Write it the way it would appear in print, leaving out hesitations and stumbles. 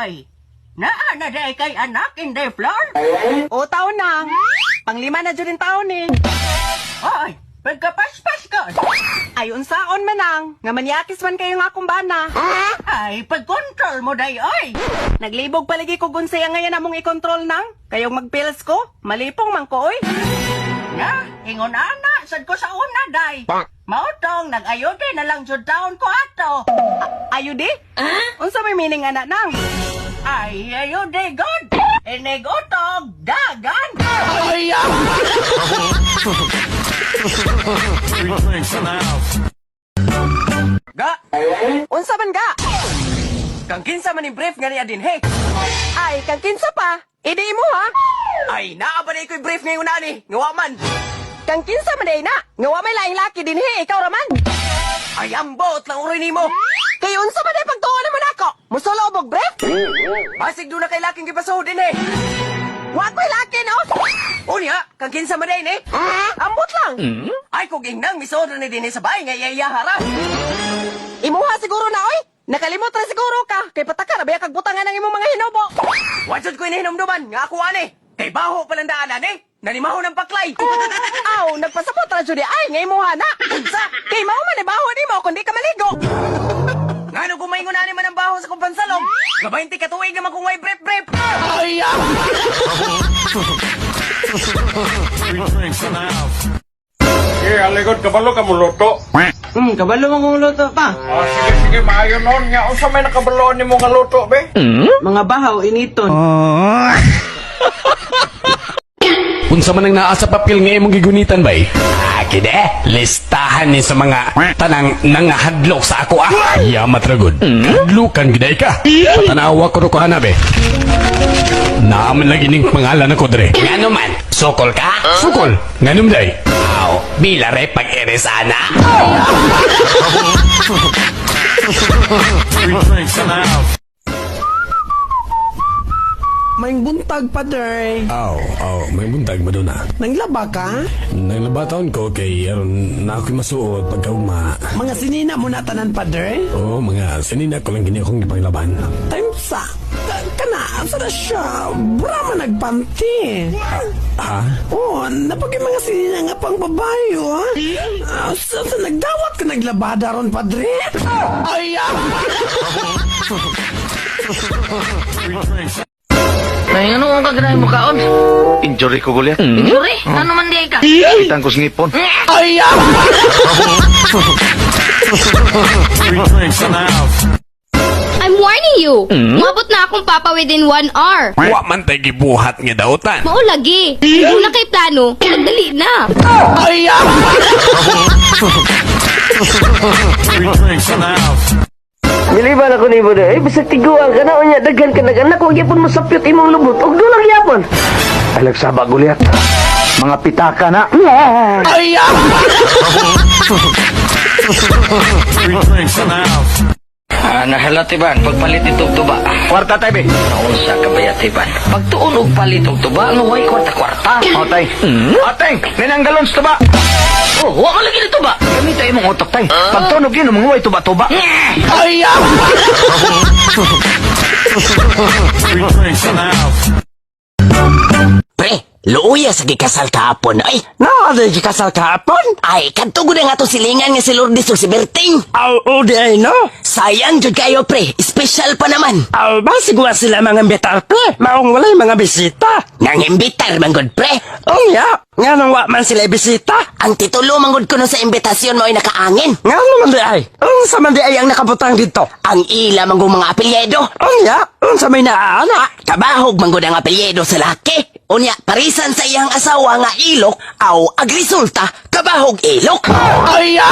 Ay, naa na diay kay anak, Inday Flor? O taon na. Panglima na jud taon ni. Ay, pagkapaspas ka. Ay, unsaon man ang nga manyakis man kayo nga akong bana. Ay, pag-control mo day, oy. Naglibog palagi ko gunsay ang ngayon among i-control nang. Kayong magpills ko, malipong man ko oy. Nga, ingon ana, sad ko sa una day. Mautong, nag-ayode na lang jud taon ko ato. Ayudi? Unsa may meaning ana nang? Ay, ayode god. Inig utog, dagan. Ga! Unsa man ga? Kang kinsa man ni brief nga niya dinhi? Ay, kang kinsa pa? Idi mo ha? Ay, naa ba na iko'y brief ngayon ani? Ngawa man. Kang kinsa man day na? Ngawa may laing laki dinhi, ikaw raman. Ay, ambot lang uroy nimo. Kay unsa man day pagtuon naman ako? Musulo og brief? Basig doon na kay laking gipasuhod dinhi. Wa ko'y laki no? Unya, kang kinsa man day ni? Ambot lang. Ay, kung ingnang misuod na ni dinhi sa bahay nga iyayahara. Imuha siguro na oy. Nakalimot ra siguro ka. Kay pataka ra baya kag butangan ang imong mga hinubo. Wa jud ko inihinumduman nga ako ani. Kay baho palang daan ani. Nanimaho ng paklay. Aw, nagpasabot ra jud ay nga imuha na. Unsa? Kay mao man ni baho nimo kun di ka maligo. Ngano kung maingon ani man ang baho sa kong pansalong? Nga 20 ka tuig naman kung way brep brep. Sige, aligod, kabalo ka mo luto. Kabalo man kong luto pa. Ah, sige, sige, maayo noon nga. Unsa may nakabaloon nimo nga luto, be? Mga bahaw initon. Unsa man ang naa sa papel nga imong gigunitan bay? Ah, kide, listahan ni sa mga tanang nangahadlok sa ako ah. Yamat ra gud. Kadlukan gid ay ka. Patanawa ko ko be. Naaman lagi ning pangalan ako dre. Ngano man? Sukol ka? Sukol, nganum day. Aw, bila re pag eres ana. May buntag pa, der. Aw, aw, may buntag ba doon ah? Nanglaba ka? Nanglabataon ko kay aron na ako'y masuot pagkaugma. Mga sinina mo na tanan pa, der. Oo, mga sinina ko lang gini akong gipanglaban. Time sa... Kana, asa na siya? Brahma nagpanti. Ha? Oh, napag yung mga sinina nga pang babae, oh. Ah, sa nagdawat ka naglabada ron, padre? Ay, ah! Nay, ano ang kaganahin mo kaon? Injury ko gulyat. Injury? Ano man di ka? Kitang ko sa ngipon. Ay, ah! I'm warning you. Mabot na akong papa within 1 hour. Wa man tay gibuhat nga dautan. Mao lagi. Kung na kay plano, nagdali na. Ay, ah! Biliban ako nimo na, eh, bisag tiguang ka na, unya, daghan ka nag-anak, huwag yapon mo sapyot imong lubot, og dulang yapon. Ay, nagsaba gulyat. Mga pitaka na. Ay, ah! Ah, nahala tiban, pagpalit itong tuba. Kwarta tayo, be. Naunsa ka ba tiban? Pagtuon og palit og tuba, ang way kwarta-kwarta. O, tay. O, tay. Ninanggalon sa tuba. Oh, wa man lagi ni tuba. Gamita imong utok, tay. Pagtunog yun, mga way tuba-tuba. Ay, ah! Pre, luuya sa gikasal kahapon ay. No, di kasal kahapon. Ay, kadto gud ang atong silingan nga si Lourdes ug si Berting. Aw, o, di ay, no? Sayang jud kayo pre, special pa naman. Aw, basig wa sila mga imbitar, pre. Maong walay mga bisita. Nang imbitar man gud pre. Unya, nga nang wa man sila bisita. Ang titulo man gud kuno sa imbitasyon mo ay nakaangin. Nga naman di ay. Unsa man di ay ang nakabutang dito? Ang ila man gud mga apelyido. Unya, unsa may naaana? Kabahog man gud ang apelyido sa laki. Unya, parisan sa iyang asawa nga ilok aw agresulta kabahog ilok. Ay, ah!